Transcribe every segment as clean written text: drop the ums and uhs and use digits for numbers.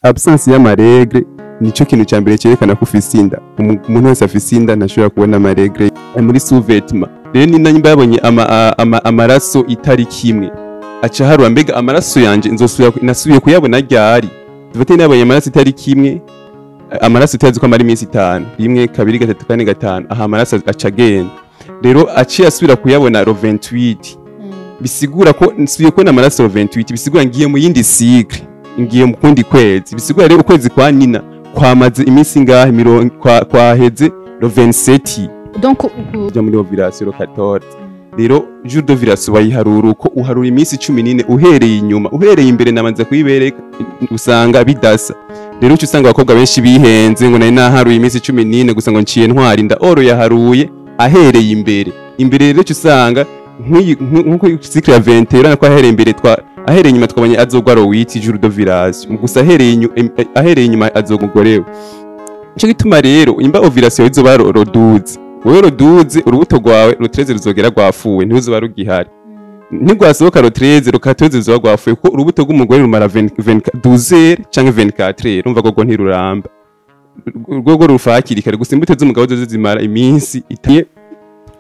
Absence y'ama règles nico kintu ca mbere cerekana ko ufise inda. Umuntu wese afise inda ntashobora kubona ama règles muri sous-vêtement. Rero ni nimba yabonye amaraso itariki imwe, aca harura: mbega amaraso yanje nzosubira nasubiye kuyabona ryari? Dufate nabonye amaraso itariki imwe, amaraso utazi ko amara iminsi 5, rimwe, kabiri, gatatu, kane, gatanu, aha amaraso aca agenda. Rero aciye asubira kuyabona le 28, bisigura ko nsubiye kubona amaraso le 28, bisigura ngiye mu yindi cycle, ngiye mu kundi kwezi. Bisigura rero ukwezi kwa Nina kwamaze iminsi ngahe? Mirongo kwaheze le 27. Donc Uja muri ovulation le 14. Rero jour d'ovulation bayiharura uko: uharura iminsi 14 uhereye inyuma. Uhereye imbere, nabanza kuyibereka, usanga bidasa. Rero uca usanga abakobwa benshi bihenze ngo nari naharuye iminsi 14 gusa, ngo nciye ntwara inda. Or yaharuye ahereye imbere. Imbere rero uca usanga nkuko cycle ya 20, urabona ko ahereye imbere twa ahereye inyuma twabonye azogwa le 8 jour d'ovulation, gusa ahereye inyuma azogwa umugorewe. Nico gituma rero imba ovulation izoba le 12, wewe le 12 urubuto rwawe le 13 ruzogera rwafuwe, ntiruzoba rugihari. Ntigwasohoka le 13, le 14 ruzoba rwafuye, kuko urubuto rw'umugore rumara 20 12 heures canke 24 heures. Urumva gogo ntiruramba, rwogo rufa hakiri kare. Gusa imbuto z'umugabo zozo zimara iminsi itaye.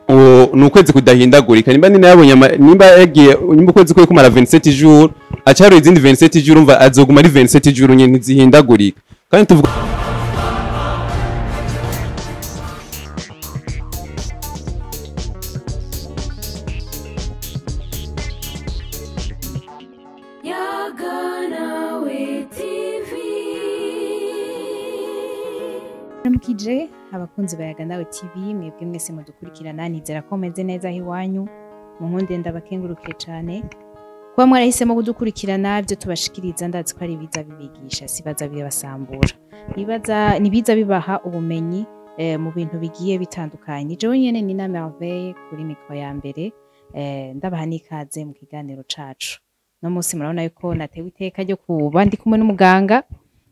Uwo ni ukwezi kudahindagurika. Nimba nina yabonye nimba yagiye, nimba ukwezi kwe kumara 27 jours, acaruye izindi 27 jours, umva azoguma ari 27 jours nyene, ntizihindagurika. Kandi tuvuga Yaganawe TV. Mukije abakunzi ba Yaga Nawe TV, mwebwe mwese mudukurikirana, nizera ko meze neza aho iwanyu. Mu nkunde ndabakengurukiye cyane kuba mwarahisemo kudukurikirana. Ibyo tubashikiriza ndazi ko ari ibiza bibigisha, si baza bibasambura, nibaza nibiza bibaha ubumenyi mu bintu bigiye bitandukanye. Jewe nyene ni na Merveille kuri micro ya mbere, ndabaha n'ikaze mu kiganiro cacu. No munsi murabona yuko natewe iteka ryo kuba ndi kumwe n'umuganga,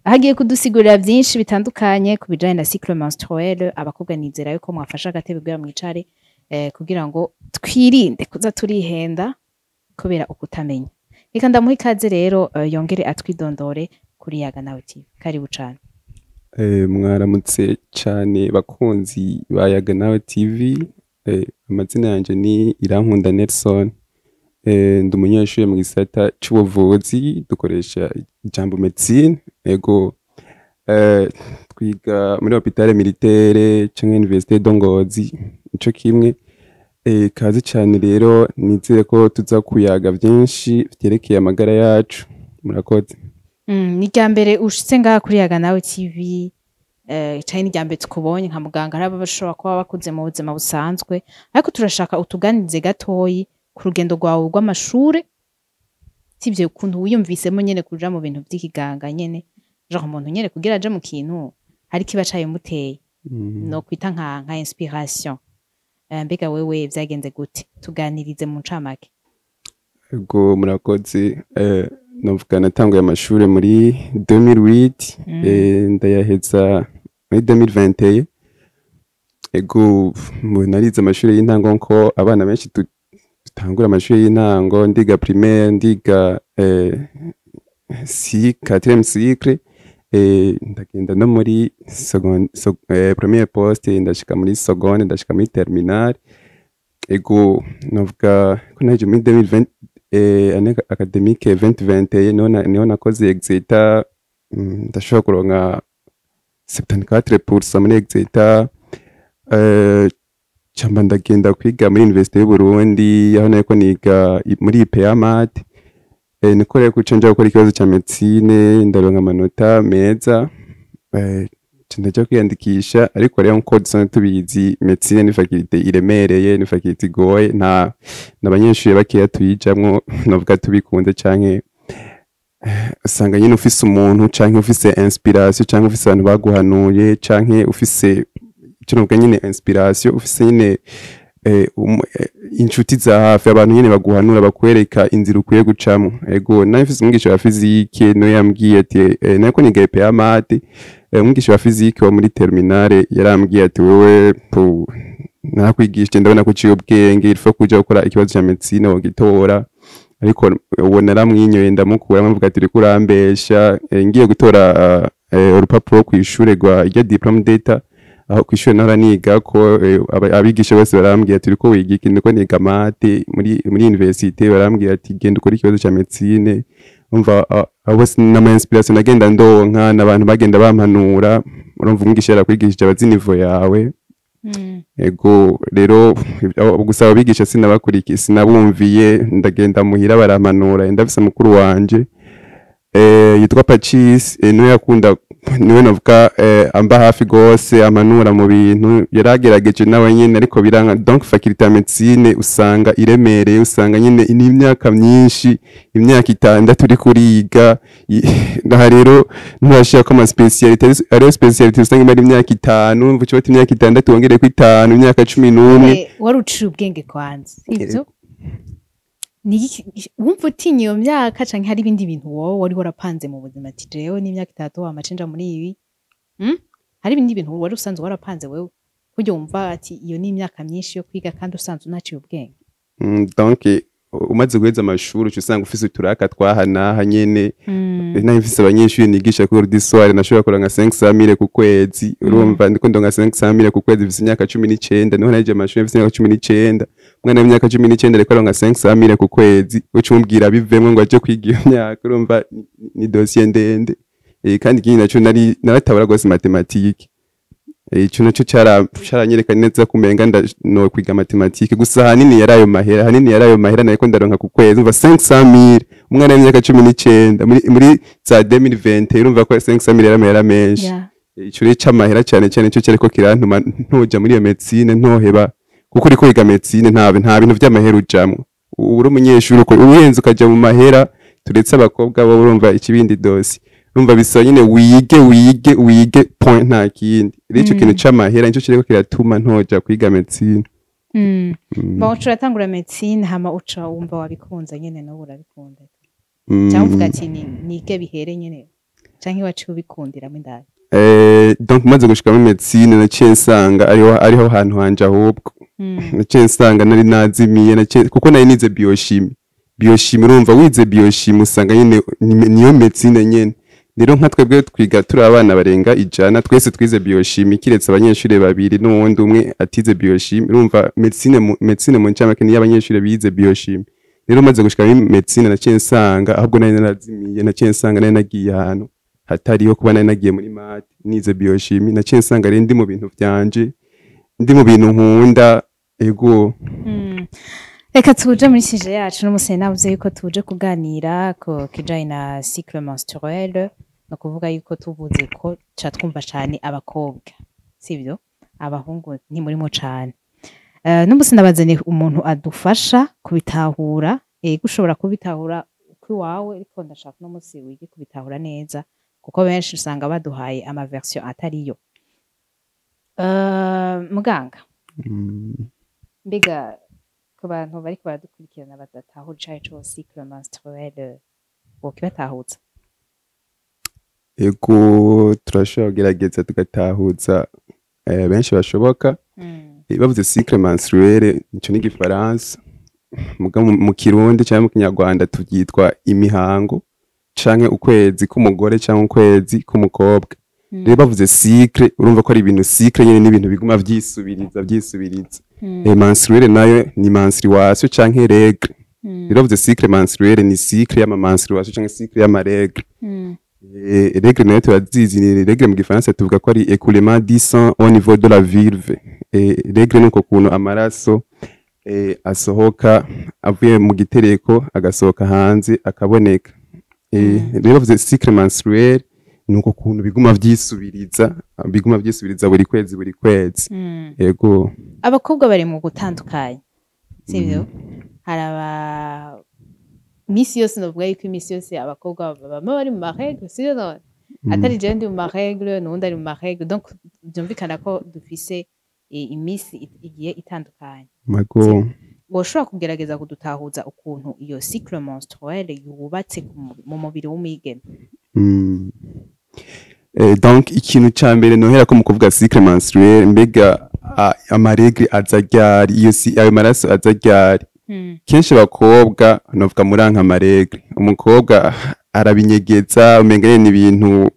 aho agiye kudusigurira byinshi bitandukanye ku bijanye na cycle menstruel. Abakobwa, nizera yuko mwafashe agatebe kugira mwicare, kugira ngo twirinde kuza turihenda kubera ukutamenya. Reka ndamuha ikaze rero, yongere atwidondore kuri Yaga Nawe TV. Karibu cane. Mwaramutse cane bakunzi ba Yaga Nawe TV. Amazina yanje ni Irankunda Nelson. Ndi umunyeshuri mu gisata c'ubuvuzi, dukoresha ijambo médecine. Ego, twiga muri hôpital militaire canke université de Ngozi, nico kimwe. Kaze cane rero, nizere ko tuza kuyaga vyinshi vyerekeye amagara yacu. Murakoze. Ni irya mbere ushitse ngaha kuri Yaga Nawe TV, canke ni irya mbere tukubonye nka muganga? Hari bashobora kuba bakuze mu buzima busanzwe, ariko turashaka utuganirize gatoyi ku rugendo rwawe rw'amashure, sivyo, ukuntu wiyumvisemo nyene kuja mu bintu vy'ikiganga nyene, genre umuntu nyene kugira aje mu kintu hari kiba cayimuteye, no kwita nka inspiration. Mbega wewe vyagenze gute? Tuganirize mu ncamake. Ego, murakoze. Novuga natanguye amashure muri 2008, ndayaheza muri 2021. Ego, narize amashure y'intango nko abana benshi dutangura amashure y'intango, ndiga primaire, ndiga si quatrième cycle, ndagenda no muri seconde, première poste, ndashika muri seconde, ndashika muri terminale. Ego, novuga ko naje muri 2020, année académique 2021, niho nakoze exeta, ndashobora kuronka 74% muri exeta. Camba ndagenda kwiga muri Université y'u Burundi, aho nariko niga muri IPA Math. Niko rero kuca nja gukora ikibazo ca médecine, ndaronka amanota meza, nca ndaja kwiyandikisha. Ariko rero nkuko dusanzwe tubizi, médecine ni faculté iremereye, ni faculté igoye, nta n'abanyeshure bakeya tuyijamwo. Novuga tubikunze canke usanga nyine ufise umuntu, canke ufise inspiration, canke ufise abantu baguhanuye, canke ufise ico novuga nyine inspiration, ufise nyine inshuti za hafi, abantu nyine baguhanura, bakwereka inzira ukwiye gucamwo. Ego, nawe mfise umwigisha wa physique, niwe yambwiye ati, nariko niga IPA Math, umwigisha wa physique wo muri terminale yarambwiye ati: "Wewe narakwigishije, ndabona ko uciye ubwenge, il faut kuja gukora ikibazo ca médecine wogitora." Ariko uwo naramwinyoye, ndamukura, mvuga ati: "Uriko urambesha." Ngiye gutora urupapuro kw'ishure rwa iryo diplôme d'état, aho kw'ishure nahora niga ko abigisha bose barambwira ati: "Uriko wiga iki?" "Ndiko niga maths muri université." Barambwira ati: "Genda ukore ikibazo ca médecine." Umva, abo bose n'ama inspiration nagenda ndonka n'abantu bagenda bampanura. Urumva, umwigisha yarakwigishije abazi niveau yawe. Ego, rero gusa abo bigisha sinabakurikiye, sinabumviye, ndagenda muhira barampanura. Ndafise mukuru wanje yitwa Pacis, niwe yakunda, niwe navuga amba hafi gose, ampanura mu bintu. Yaragerageje nawe nyene, ariko biranga. Donc faculté ya médecine usanga iremereye, usanga nyene ni imyaka myinshi, imyaka 6 uri kuriga. Aha rero nturashira ko ama spécialité, ariyo spécialité usanga imara imyaka 5. Umva, uca imyaka 6 wongereko 5, imyaka 11. Wari uciye ubwenge kwanza, sivyo? Wumva utinya iyo myaka, canke hari ibindi bintu wowe wari warapanze mu buzima, ati: "Jewe n'imyaka 6 wamacenja muri ibi"? Hari ibindi bintu wari usanzwe warapanze wewe, kurya wumva ati iyo ni imyaka myinshi yo kwiga, kandi usanzwe unaciye ubwenge? Donc umaze guheza amashuri, uca usanga ufise uturaka twaha n'aha nyene. Nari mfise abanyeshuri nigisha kuri du soir, nashobora kuronka 500 000 ku kwezi. Urumva, ndiko ndonka 500 000 ku kwezi mfise imyaka 19, niho nahejeje amashuri mfise imyaka 19. Umwana w'imyaka 19 ariko aronka 500 000 ku kwezi, uca umubwira bivemwo ngo aje kwiga iyo myaka, urumva ni dossier ndende. Kandi ikindi naco, nari naratabura rwose mathématique. Ico naco caranyereka neza kumenga no kwiga mathématique. Gusa ahanini yari ayo mahera, ahanini yari ayo mahera nariko ndaronka ku kwezi. Umva, 500 000, umwana w'imyaka 19 muri za 2020, urumva ko 500 000 yari amahera menshi. Ico rero c'amahera cane cane nico cariko kirantuma ntoja muri iyo médecine, ntoheba, kuko uriko wiga médecine nta bintu vy'amahera ujamwo. Uri umunyeshuri, uko uhenze ukaja mu mahera, turetse abakobwa bo, urumva ikibindi dossier. Urumva, bisaba nyene wige, wige, wige, point, nta kindi. Rero ico kintu c'amahera nico kiriko kiratuma ntoja kwiga médecine. Bon, uca uratangura médecine, hama uca wumva wabikunze nyene, n'ubu urabikunda, cyangwa uvuga ati nige bihere nyene, canke waciye ubikundiramo indani? Donc maze gushika muri médecine, naciye nsanga ariho hantu hanje. Ahubwo naciye nsanga nari nazimiye, kuko nari nize biochimie. Biochimie, urumva, wize biochimie usanga nyene niyo médecine nyene. Rero nka twebwe twiga turi abana barenga 100, twese twize biochimie, kiretse abanyeshuri babiri n'uwundi umwe atize biochimie. Urumva, médecine mu ncamake niyo abanyeshuri bize biochimie. Rero maze gushika muri médecine, naciye nsanga ahubwo nari narazimiye, naciye nsanga nari nagiye ahantu hatariho. Kuba nari nagiye muri maths nize biochimie, naciye nsanga rero ndi mu bintu vyanje, ndi mu bintu nkunda. Ego. Reka tuje muri sujet yacu n'umunsi. Navuze yuko tuje kuganira ku kijanye na cycle menstruel. Ni ukuvuga yuko tuvuze ko ca twumva cane abakobwa, sivyo? Abahungu ntimurimo cane. N'umunsi ndabazaniye umuntu adufasha kubitahura. Ego, ushobora kubitahura uko iwawe, ariko ndashaka uno munsi wige kubitahura neza, kuko benshi usanga baduhaye ama version atariyo. Muganga, mbega ku bantu bariko baradukurikirana badatahura ico arico cycle menstruel, wokibatahutsa? Ego, turashobora kugerageza tugatahuza benshi bashoboka. Bavuze cycle menstruel, ico ni igifaransa, muga mu Kirundi canke mu Kinyarwanda tuvyitwa imihango, canke ukwezi k'umugore canke ukwezi k'umukobwa. Rero bavuze cycle, urumva ko ari ibintu, cycle nyene n'ibintu biguma vyisubiriza, vyisubiriza. Menstruel nayo ni menstruation canke règle. Rero bavuze cycle menstruel, ni cycle y'ama menstruation canke cycle y'ama règle. Règle nayo turazizi, ni règle mu gifaransa tuvuga ko ari écoulement du sang au niveau de la vulve. Règle nuko kuntu amaraso asohoka avuye mu gitereko, agasohoka hanze akaboneka. Rero bavuze cycle menstruel, nuko kuntu biguma vyisubiriza, biguma vyisubiriza buri kwezi, buri kwezi. Ego. Abakobwa bari mu gutandukanya, sivyo? Hari aba misi yose, novuga yuko imisi yose abakobwa baba bari mu ma règles, sivyo none? Atari jewe ndi mu ma règles, n'uwundi ari mu ma règles, donc byumvikana ko dufise imisi igiye itandukanye. Mago. Woshobora kugerageza kudutahuza ukuntu iyo cycle menstruel yubatse mu mubiri w'umwigeme? Donc ikintu ca mbere nohera ko mu kuvuga cycle menstruel, mbega ama règles aza ryari? Iyo si ayo maraso aza ryari? Kenshi abakobwa, novuga, muranka ama règles. Umukobwa arabinyegeza, umenga nyene ni ibintu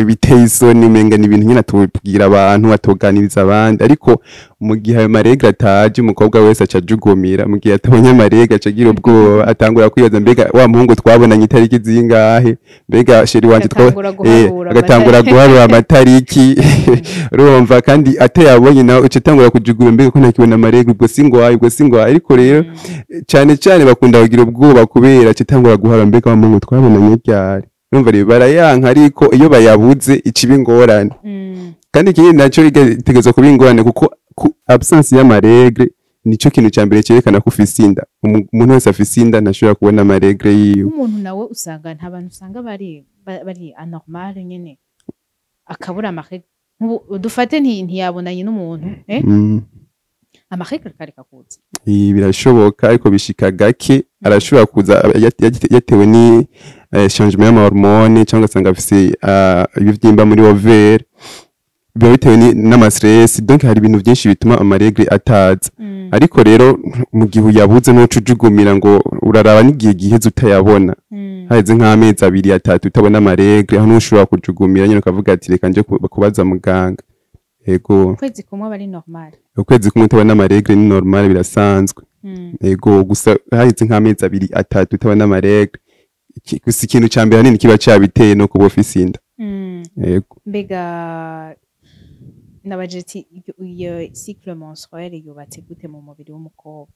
biteye isoni, umenga ni ibintu nyene atobwira abantu, atoganiriza abandi. Ariko mu gihe ayo ma règles ataje, umukobwa wese aca ajugumira. Mu gihe atabonye ama règles, aca agira ubwoba, atangura kwibaza: mbega wa muhungu twabonanye itariki zingahe? Mbega chéri wanje Agatangura guharura agatangura amatariki. Guharura amatariki, urumva? Kandi atayabonye nawe uca atangura kujugura: mbega ko ntakibona ama règles, ubwo singwaye, ubwo singwaye? Ariko rero cyane cyane bakunda kugira ubwoba kubera aca atangura guharura: mbega wa muhungu twabonanye ryari? Urumva rero barayanka, ariko iyo bayabuze iciba ingorane. Kandi ikindi nacyo itegerezwa kuba ingorane, kuko absence y'ama règles nico kintu ca mbere cyerekana ko ufise inda. Umuntu wese afise inda ntashobora kubona ama règles yiwe. Nk'umuntu nawe usanga nta bantu usanga bari bari anormal nyene, akabura ama règles. Nk'ubu dufate ntiyabonanye n'umuntu, ama règles kareka kuza. Ibi birashoboka, ariko bishika gake. Arashobora kuza yatewe ni changement y'ama hormones, cyangwa ugasanga afise ibivyimba muri ovaire, biba bitewe n'ama stress. Donc hari ibintu byinshi bituma ama règles ataza. Ariko rero mu gihe uyabuze, ntuca ujugumira ngo uraraba n'igihe giheze utayabona. Haheze nk'amezi 2, 3 utabona ama règles, aho ntushobora kujugumira nyine, ukavuga ati reka nje kubaza muganga. Ego. Ukwezi kumwe aba ari normal? Ukwezi kumwe utabona ama règles ni normal, birasanzwe. Ego, gusa haheze nk'amezi 2, 3 utabona ama règles, gusa ikintu ca mbere hanini kiba cabiteye no kuba ufise inda. Ego. Mbega nabajije ati iyo cycle menstruel yubatse gute mu mubiri w'umukobwa,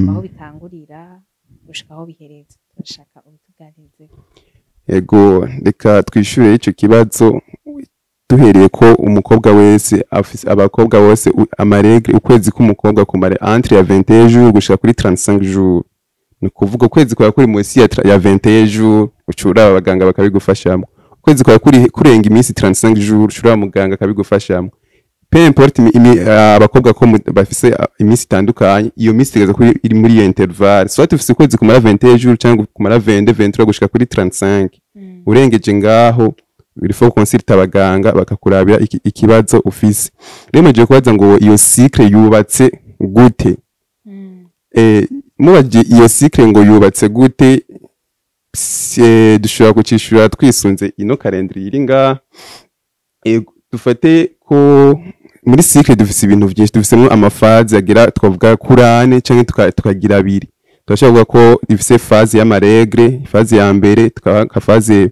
aho bitangurira gushika aho bihereza? Turashaka ubituganirize. Ego, reka twishure ico kibazo duhereye ko umukobwa wese afise, abakobwa bose, ama règles, ukwezi k'umukobwa kumara entre ya 21 jours gushika kuri 35 jours. Ni ukuvuga ukwezi kwawe kuri munsi ya 21 jours, ucura abaganga bakabigufashamo. Ukwezi kwawe kuri kurenga iminsi 35 jours, ucura muganga akabigufashamo. Peu importe abakobwa ko bafise iminsi itandukanye, iyo minsi itegeza kuri iri muri iyo intervalle, soit ufise ukwezi kumara 21 jours cyangwa kumara 22, 23 gushika kuri 35. Urengeje ngaho, il faut consulter abaganga bakakurabira ikibazo ufise. Rero mugiye kubaza ngo iyo cycle yubatse gute? Mubajije iyo cycle ngo yubatse gute, dushobora kucishura twisunze ino calendrier iri ngaha. Dufate ko muri cycle dufise ibintu byinshi, dufisemo ama phases agera, twavuga, kuri ane canke tukagira abiri. Turashobora kuvuga ko dufise phase y'ama règles, phase ya mbere, tukaba phase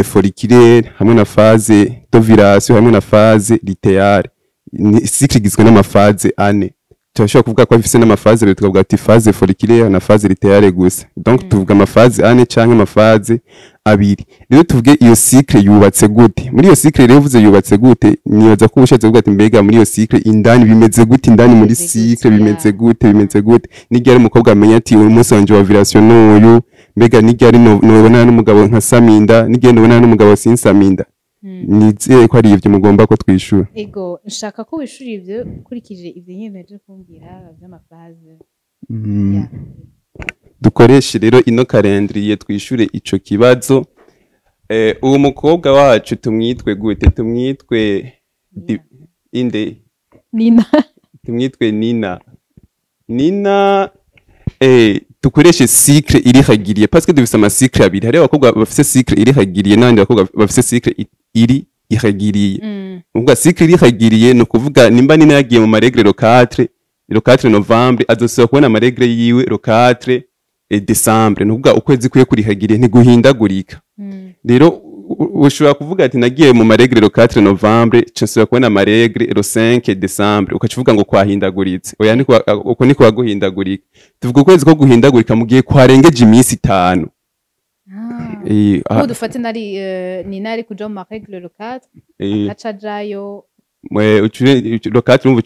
folliculaire, hamwe na phase d'ovulation, hamwe na phase lutéale. Ni cycle igizwe n'ama phases ane. Turashobora kuvuga ko ifise n'ama phases abiri, tukavuga ati phase folliculaire na phase lutéale gusa. Donc tuvuga ama phases ane canke ama phases abiri. Rero tuvuge iyo cycle yubatse gute. Muri iyo cycle rero, uvuze yubatse gute, nibaza ko ushatse kuvuga ati mbega muri iyo cycle indani bimeze gute, indani muri Bimeze gute, cycle bimeze gute, bimeze gute, n'igihe ari umukobwa amenya ati uyu munsi wanje wa ovulation n'uyu, mbega n'igihe ari nobonana n'umugabo nkasaminda, n'igihe nobonana n'umugabo sinsaminda. Nizere ko ari ivyo mugomba ko twishura. Ego, nshaka ko wishura ivyo ukurikije ivyo nyene byo kumbwira vy'ama phases. Yeah. Dukoreshe rero ino calendrier twishure ico kibazo. Uwo mukobwa wacu tumwitwe gute? Tumwitwe inde? Nina. Tumwitwe Nina. Nina, dukoreshe cycle iri régulier, parce que dufise ama cycles abiri. Hariho abakobwa bafise cycle iri régulier n'abandi bakobwa bafise cycle iri irrégulier. Ukuvuga cycle iri régulier ni ukuvuga nimba Nina yagiye mu ma règles le 4, le 4 novembre, azosubira kubona ama règles yiwe le 4 décembre. Ni ukuvuga ukwezi kwiye kuri régulier, ntiguhindagurika. Rero ushobora kuvuga ati nagiye mu ma règles le 4 novembre, nca nsubira kubona ama règles le 5 décembre, ukaca uvuga ngo kwahindaguritse. Oya, uko niko guhindagurika. Tuvuga ukwezi ko guhindagurika mu gihe kwarengeje iminsi 5. Ubu dufate nari Nina ari kuja mu ma règles le 4, agaca ajayo. Mwe le 4, urumva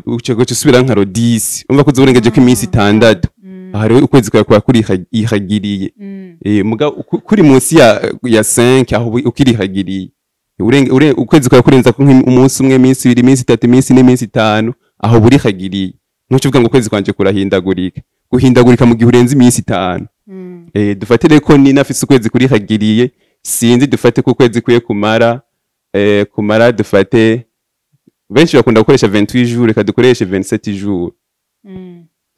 uca usubira nka le 10, urumva ko uzorengeje ko iminsi 6. Aha rero ukwezi kwawe kuba kuri irrégulier. Muga kuri munsi ya 5, aho ukiri irrégulier. Ukwezi kwawe kurenza ko umunsi umwe, iminsi 2, iminsi 3, iminsi n'iminsi 5, aho buri irrégulier. Ntuce uvuga ngo ukwezi kwanje kurahindagurika. Guhindagurika mu gihe urenze iminsi 5. Dufatire ko Nina afise ukwezi kuri irrégulier, sinzi, dufate ko ukwezi kwiye kumara, dufate benshi bakunda gukoresha 28 jours, reka dukoreshe 27 jours.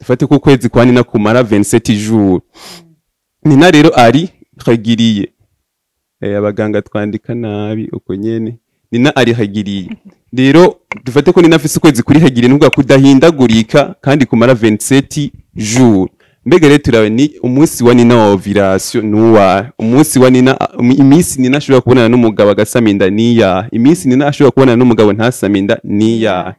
Dufate ko ukwezi kwa Nina kumara 27 jours. Nina rero ari régulier. Abaganga twandika nabi uko nyene. Nina ari régulier. Rero dufate ko Nina afise ukwezi kuri régulier, nukuvuga kudahindagurika kandi kumara 27 jours. Mbega rero turabe ni umunsi wa Nina wa ovulation nuwa umunsi wa Nina, iminsi Nina ashobora kubonana n'umugabo agasama inda niya, iminsi Nina ashobora kubonana n'umugabo ntasama inda niya.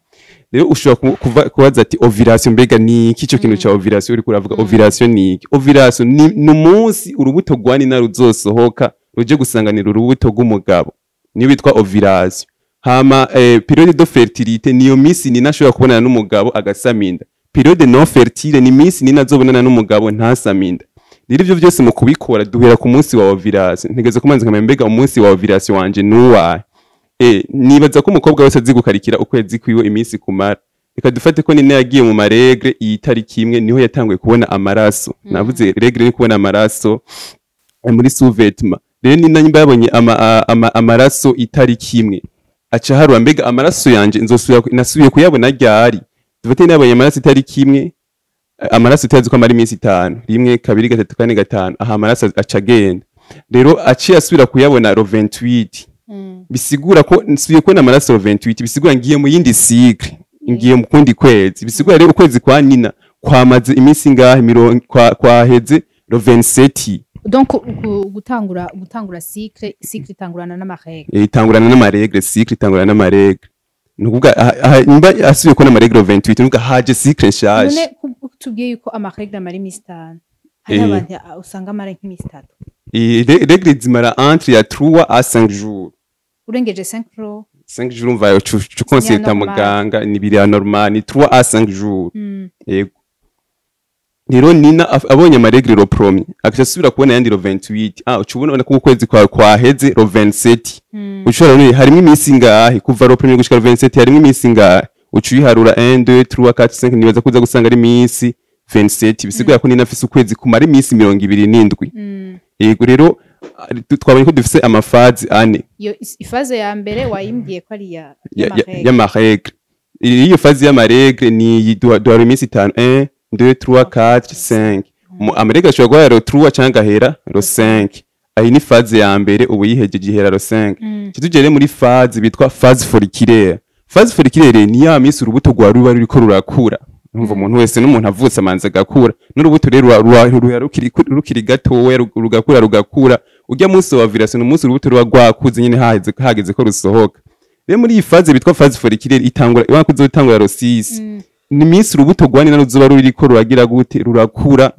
Rero ushobora kubaza ati: "Ovulation mbega ni iki?" Ico kintu ca ovulation uriko uravuga, ovulation ni iki? Ovulation ni umunsi urubuto rwa Nina ruzosohoka ruje gusanganira urubuto rw'umugabo, niyo bitwa ovulation. Hama période de fertilité niyo minsi Nina ashobora kubonana n'umugabo agasama inda. Période non fertile ni minsi Nina azobonana n'umugabo ntasama inda. Rero ivyo vyose mu kubikora duhera ku munsi wa ovulation. Ntegeze kumanza nkamenya: mbega umunsi wa ovulation wanje nuwahe? Nibaza ko umukobwa wese azi gukarikira ukwezi kwiwe iminsi kumara. Reka dufate ko Nina yagiye mu ma règles iyi tariki imwe, niho yatanguye kubona amaraso. Navuze règle ni kubona amaraso muri sous-vêtement. Rero Nina nyimba yabonye amaraso itariki imwe, aca harura: mbega amaraso yanje nzosubira nasubiye kuyabona ryari? Dufate Nina yabonye amaraso itariki imwe, amaraso utazi ko amara iminsi 5: rimwe, kabiri, gatatu, kane, gatanu. Aha amaraso aca agenda. Rero aciye asubira kuyabona le 28, bisigura ko nsubiye kubona amaraso le 28, bisigura ngiye mu yindi cycle, ngiye mu kundi kwezi. Bisigura rero ukwezi kwa Nina kwamaze iminsi ngahe? Mirongo kwaheze le 27. Donc gutangura cycle itangurana n'ama règles. Itangurana n'ama règles. Cycle itangurana n'ama règles, ni ukuvuga aha nimba asubiye kubona ama règles le 28, ni ukuvuga haje cycle nshasha. None tubwiye yuko ama règles amara iminsi 5, hari abantu usanga amara nk'iminsi 3. Règles zimara entre ya 3 à 5 jours. Urengeje 5 jours? 5 jours umva uca consulta normal. Muganga, ni biri anormal, ni 3 à 5 jours. Yego. Rero Nina abonye ama règles le premier, agaca asubira kubona yandi le 28, uca ubona ko ukwezi kwawe kwaheze le 27. Ushobora none harimo iminsi ingahe kuva le premier gushika le 27? Harimo iminsi ingahe? Uca uyiharura: 1, 2, 3, 4, 5. Nibaza kuza gusanga ari iminsi 27. Bisigura ko Nina afise ukwezi kumara iminsi 27. Yego. Rero twabonye ko dufise ama phases ane. Iyo i phase ya mbere wayimbwiye ko ari ya y'ama règles. Y'ama règles. Iyo phase y'ama règles ni iyi, duhara iminsi 5: 1, 2, 3, 4, 5. Ama règles ashobora guhera le 3 canke agahera le 5. Ayi ni phase ya mbere, ubu yihejeje, ihera le 5. Tugere muri phase bitwa phase folliculaire. Phase folliculaire ni ya minsi urubuto rwa ruba ruriko rurakura. Urumva umuntu wese n'umuntu avutse amanza agakura, n'urubuto rero ruba rukiri gatoya, rugakura, rugakura. Urya munsi wa ovulation ni umunsi urubuto ruba rwakuze nyine, hageze ko rusohoka. Rero muri iyi phase bitwa phase folliculaire itangura, ibona ko izotangura le 6, ni iminsi urubuto rwa Nina ruzoba ruriko ruragira gute? Rurakura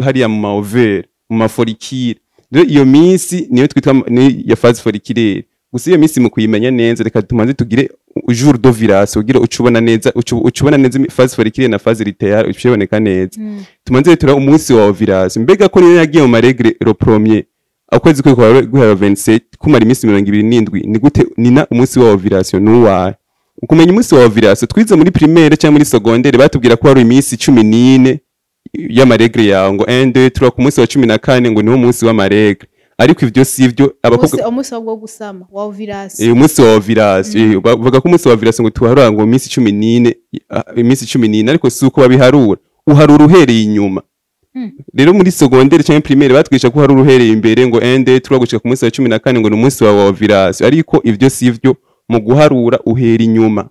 hariya mu ma ovaires, mu ma follicules. Rero iyo minsi niyo twitwa ni ya phase folliculaire. Gusa iyo minsi mu kuyimenya neza, reka tumanze tugire jour d'ovulation kugira ucubona neza, ucubona neza phase folliculaire na phase lutéale uciboneka neza. Tumanze tura umunsi wa ovulation. Mbega ko niyo yagiye mu ma règles le premier, ukwezi kwe kwa guhera 27 kumara iminsi 27, ni gute Nina umunsi wa ovulation nuwahe? Ukumenya umunsi wa ovulation, twize muri primaire cyangwa muri secondaire, batubwira ko hari iminsi 14 y'ama règles yawe, ngo 1, 2, 3, ku munsi wa 14 ngo niwo munsi w'ama règles. Ariko ivyo si ivyo abakobwa. Umunsi wo gusama wa ovulation. Umunsi wa ovulation, bavuga ko umunsi wa ovulation ngo tuharura ngo iminsi 14, iminsi 14, ariko si uko babiharura. Uharura uhereye inyuma. Rero muri secondaire cyangwa primaire batwigisha ko uharura uhereye imbere, ngo 1, 2, 3 gushika ku munsi wa 14 ngo ni umunsi wa ovulation. Ariko ivyo si ivyo. Mu guharura uhera inyuma.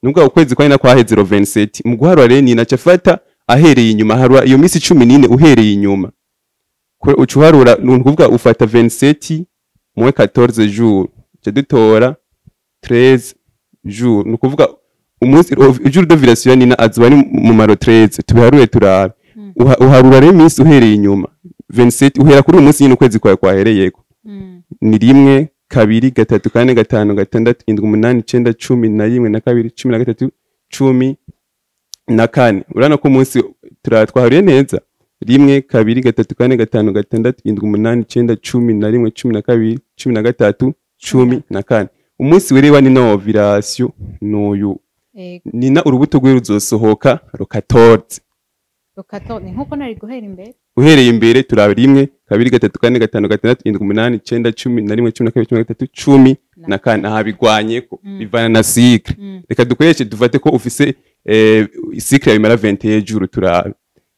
Nubwo ukwezi kwa Nina kwaheze 27, mu guharura rero Nina aca afata ahereye inyuma, harura iyo minsi 14 uhereye inyuma. Uca uharura, ni ukuvuga ufata 27 moins 14 jours, uca dutora 13 jours. Ni ukuvuga umunsi jour d'ovulation ya Nina azoba ari mu maro 13. Tubiharure turabe. Uharura rero iminsi uhereye inyuma. 27 uhera kuri uyu munsi nyine ukwezi kwawe kwahereyeko. Ni rimwe, kabiri, gatatu, kane, gatanu, gatandatu, indwi, umunani, icenda, 11 na kabiri, 13, 14. Urabona ko umunsi twaharuye neza: rimwe, kabiri, gatatu, kane, gatanu, gatandatu, indwi, umunani, icenda, 11, 12, 13, 14. Umunsi wereba Nina wa ovulation n'uyu. Nina urubuto rwe ruzosohoka le 14. Le 14 ni nkuko nari guhera imbere. Uhereye imbere turaba: rimwe, kabiri, gatatu, kane, gatanu, gatandatu, indwi, umunani, icenda, 11, 12, 13, 14. Aha bigwanyeko, bivana na cycle. Reka dukoreshe, dufate ko ufise cycle yawe imara 21 jours, turabe.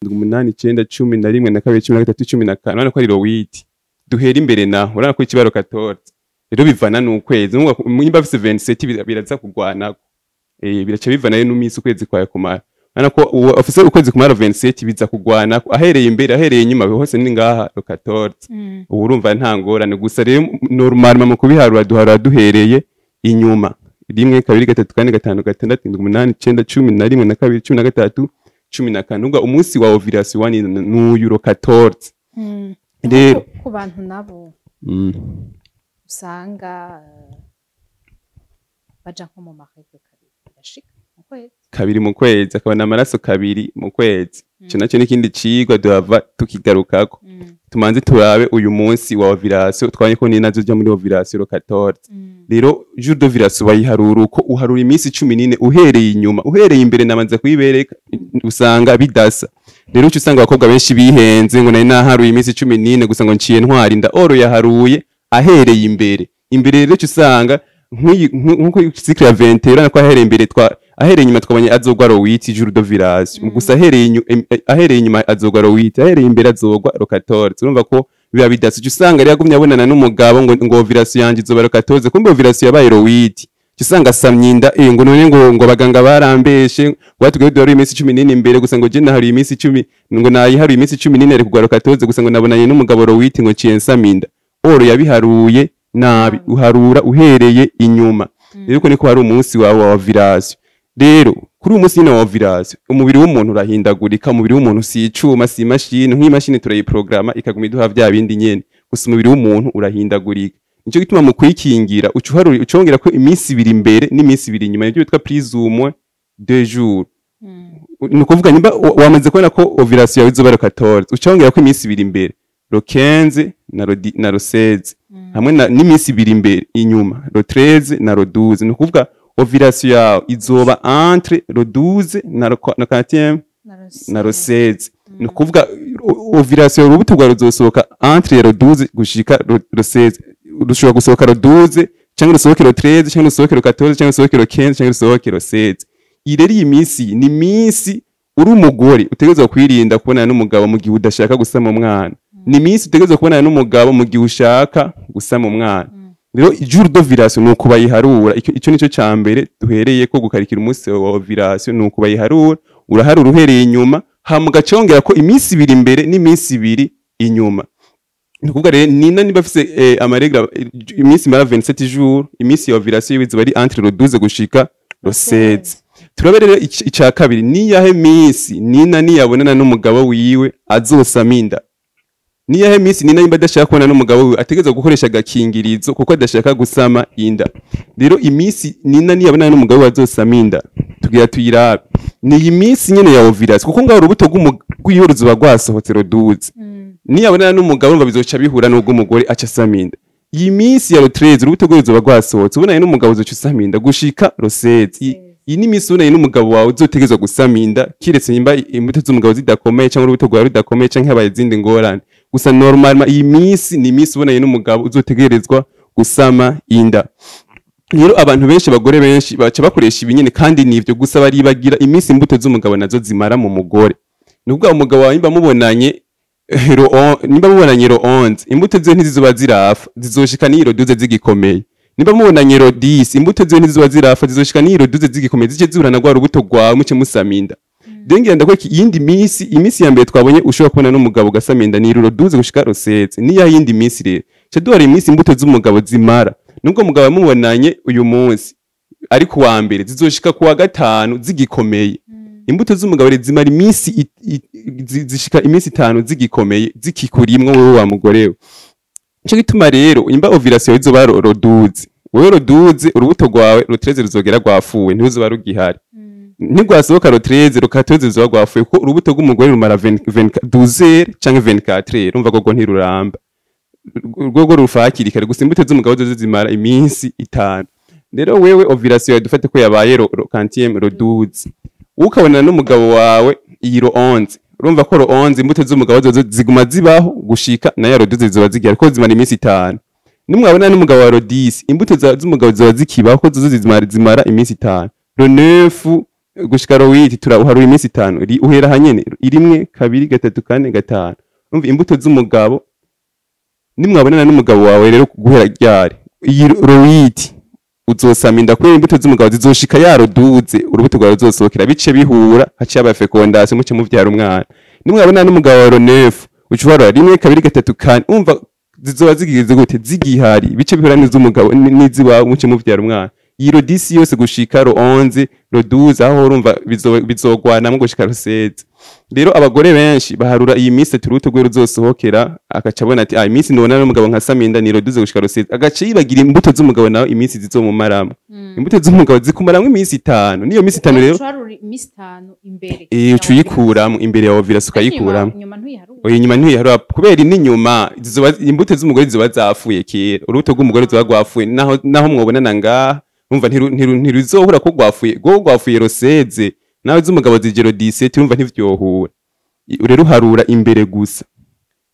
Umunani, icenda, 11 na kabiri, 13, 14. Urabona ko ari le 8 duhera imbere naho, urabona ko ikiba le 14. Rero bivana n'ukwezi. Nimba afise 27, biraza kugwanako. Biraca bivana rero n'imisi ukwezi kwawe kumara. Urabona ko uwo afise ukwezi kumara 27, biza kugwanako, ahereye imbere, ahereye inyuma, hose ni ngaha le 14. Ubu urumva nta ngorane. Gusa rero normalement mu kubiharura duharura duhereye inyuma: rimwe, kabiri, gatatu, kane, gatanu, gatandatu, indwi, umunani, icenda, 11 na kabiri, 13, 14. Ubwo umunsi wa ovulation wani n'uyu, le 14. Rero Ku bantu nabo usanga baja nko mu ma règles kabiri, birashika mu kwezi. Kabiri mu kwezi, akabona amaraso kabiri mu kwezi. Ico naco n'ikindi cigwa duhava tukigarukako. Tumanze turabe uyu munsi wa ovulation. Twabonye ko ni nazo uja muri ovulation le 14. Rero jour d'ovulation bayiharura uko: uharura iminsi 14 uhereye inyuma. Uhereye imbere nabanza kuyibereka, usanga bidasa. Rero uca usanga abakobwa benshi bihenze ngo nari naharuye iminsi 14 gusa, ngo nciye ntwara inda. Or yaharuye ahereye imbere. Imbere rero uca usanga nkuko cycle ya 20, urabona ko ahereye imbere twa ahereye inyuma twabonye azogwa le 8 jour d'ovulation. Gusa ahereye inyuma azogwa le 8, ahereye imbere azogwa le 14. Urumva ko biba bidasa. Uca usanga rero yagumye abonana n'umugabo ngo ovulation yanje izoba le 14, kumbe ovulation yabaye le 8. Uca usanga asamye inda, ngo none ngo abaganga barambeshe, ngo batubwiye duharuye iminsi 14 imbere gusa, ngo je naharuye iminsi 10, ngo nayiharuye iminsi 14 ari kugwa le 14, gusa ngo nabonanye n'umugabo le 8, ngo nciye nsama inda. Or yabiharuye nabi. Uharura uhereye inyuma. Rero uko niko hari umunsi wawe wa ovulation. Rero kuri uyu munsi nyine wa ovulation, umubiri w'umuntu urahindagurika. Umubiri w'umuntu si icuma, si imashini. Nk'imashini turayiprograma ikaguma iduha vya bindi nyene, gusa umubiri w'umuntu urahindagurika. Nico gituma mu kwikingira uca uharura, ucongera ko iminsi 2 imbere n'iminsi 2 inyuma, nivyo bitwa plus ou moins 2 jours. Ni ukuvuga nimba wamaze kubona ko ovulation yawe izoba le 14, ucongera ko iminsi 2 imbere, le 15 na le 16, hamwe n'iminsi 2 imbere inyuma, le 13 na le 12. Ni ukuvuga ovulation yawe izoba entre le 12 na 4 na le 16. Ni ukuvuga ovulation, urubuto rwawe ruzosohoka entre le 12 gushika le 16. Rushobora gusohoka le 12, cyangwa rusohoke le 13, cyangwa rusohoke le 14, cyangwa rusohoke le 15, cyangwa rusohoke le 16. Iyi rero, iyi minsi ni minsi uri umugore utegerezwa kwirinda kubonana n'umugabo mu gihe udashaka gusama umwana. Ni iminsi utegerezwa kubonana n'umugabo mu gihe ushaka gusama umwana. Rero jour d'ovulation ni uko bayiharura. Ico nico ca mbere duhereye ko gukarikira umunsi wa ovulation, ni uko bayiharura: uraharura uhereye inyuma, hama ugacongera ko iminsi 2 imbere n'iminsi 2 inyuma. Ni ukuvuga rero nina niba afise ama règles iminsi mara 27 jours, iminsi ya ovulation yiwe izoba ari entre le 12 gushika le 16. Turabe rero ica kabiri: niyahe minsi nina niyabonana n'umugabo wiwe azosama inda? Niyahe minsi nina nimba adashaka kubona n'umugabo wiwe ategerezwa gukoresha agakingirizo kuko adashaka gusama inda? Rero iminsi nina niyabonana n'umugabo wiwe azosama inda, tugira tuyirabe, ni iyi minsi nyene ya ovulation, kuko ngaho urubuto rw'iwe ruzoba rwasohotse le 12. Niyabonana n'umugabo, ngo bizoca bihura n'ubwo umugore aca asama inda. Iyi minsi ya le 13, urubuto rwe ruzoba rwasohotse, ubonanye n'umugabo uzoca usama inda gushika le 16. Iyi ni iminsi ubonanye n'umugabo wawe uzotegerezwa gusama inda, kiretse nimba imbuto z'umugabo zidakomeye, cyangwa urubuto rwawe rudakomeye, canke habaye izindi ngorane. Gusa normalement iyi minsi ni iminsi ubonanye n'umugabo uzotegerezwa gusama inda. Rero abantu benshi, abagore benshi baca bakoresha ibinyene, kandi nivyo, gusa baribagira iminsi imbuto z'umugabo nazo zimara mu mugore. Ni ukuvuga umugabo wawe nimba mubonanye le 11, imbuto ziwe ntizizoba zirafa, zizoshika n'iyi le 12 zigikomeye. Nimba mubonanye le 10, imbuto ziwe ntizizoba zirafa, zizoshika n'iyi le 12 zigikomeye, zice zihura na rwa rubuto rwawe, muce musama inda. Rero ngira ndakwereka iyindi minsi. Iminsi ya mbere twabonye ushobora kubona n'umugabo ugasama inda ni le 12 gushika le 16. Niya yindi minsi rero ca duhara iminsi imbuto z'umugabo zimara. Nubwo umugabo mubonanye uyu munsi ari ku wa mbere, zizoshika ku wa gatanu zigikomeye. Imbuto z'umugabo rero zimara iminsi zishika iminsi 5 zigikomeye, zikikurimwo wewe wa mugore we. Nico gituma rero imba ovulation izoba le 12, wewe le 12 urubuto rwawe le 13 ruzogera rwafuwe, ntiruzoba rugihari. Ntigwasohoka le 13, le 14 ruzoba rwafuye, kuko urubuto rw'umugore rumara 20 12 heures canke 24 heures. Urumva gogo ntiruramba, urwo rufa hakiri kare. Gusa imbuto z'umugabo zozo zimara iminsi 5. Rero wewe ovulation yawe dufate ko yabaye le quantième, le 12, ukabonana n'umugabo wawe iyi le 11. Urumva ko le 11 imbuto z'umugabo zozo ziguma zibaho gushika na ya le 12, zizoba zigihari kuko zimara iminsi 5. Nimwabona n'umugabo wa le 10, imbuto z'umugabo ziba zikibaho, ko zozo zimara iminsi 5. Le 9. Gushika le 8 uharura iminsi 5. Uhera hanyene 1, 2, 3, 4, 5. Umva, imbuto z'umugabo nimwabonana n'umugabo wawe rero guhera ryari, iyi le 8 uzosama inda, kubera imbuto z'umugabo zizoshika yaroduze urubuto rwawe ruzosohokera, bice bihura, haciye aba fécondation, muce muvyara umwana. Nimwabonana n'umugabo wawe le 9, uca uharura 1, 2, 3, 4. Umva, zizoba zigize gute? Zigihari, bice bihura n'iz'umugabo n'iziwawe, muce muvyara umwana. Iyi le 10 yose gushika le 11, le 12, aho urumva bizogwanamwo gushika le 16. Rero abagore benshi baharura iyi minsi urubuto rwe ruzosohokera, agaca abona ati: "Ah, iminsi nobona n'umugabo nkasama inda ni le 12 gushika le 16." Agaca yibagira imbuto z'umugabo nawe iminsi zizomumaramo. Imbuto z'umugabo zikumaramwo iminsi 5. Niyo minsi 5 rero Uharura iminsi 5 imbere. Uca uyikuramwo imbere ya ovulation, ukayikuramwo. Inyuma ntuyiharura? Oya, inyuma ntiyiharura, kubera n'inyuma zizoba imbuto z'umugore zizoba zapfuye kera. Urubuto rw'umugore ruzoba rwapfuye naho mwobonana ngaha. Urumva, ntiruzohura ko rwapfuye, rwo rwapfuye le 16, nawe z'umugabo zije le 17. Urumva ntivyohura. Rero uharura imbere gusa,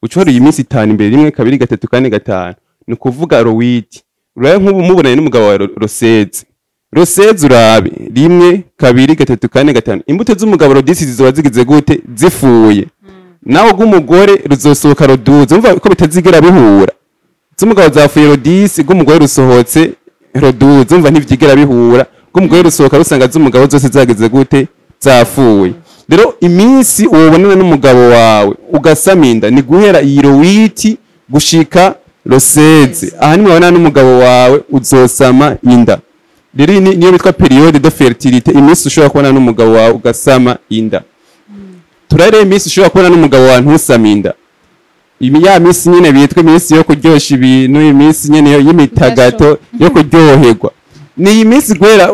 uca uharuye iminsi 5 imbere: 1, 2, 3, 4, 5. Ni ukuvuga le 8. Urabe nk'ubu mubonanye n'umugabo wawe le 16, le 16 urabe: 1, 2, 3, 4, 5. Imbuto z'umugabo le 10 zizoba zigize gute? Zifuye. Nawe rw'umugore ruzosohoka le 12. Umva ko bitazigera bihura. Z'umugabo zapfuye le 10, rw'umugore rusohotse le 12. Umva, ntivyigera bihura. Rw'umugore rusohoka rusanga z'umugabo zose zageze gute? Zapfuye. Rero iminsi wobonana n'umugabo wawe ugasama inda ni guhera iyi le 8 gushika le 16. Aha nimwabonana n'umugabo wawe uzosama inda. Rero iyi niyo bitwa période de fertilité, iminsi ushobora kubona n'umugabo wawe ugasama inda. Turareba iminsi ushobora kubona n'umugabo wawe ntusame inda. Ya minsi nyene bitwa iminsi yo kuryosha ibintu, iminsi nyene y'imitagato yo kuryoherwa, ni iyi minsi guhera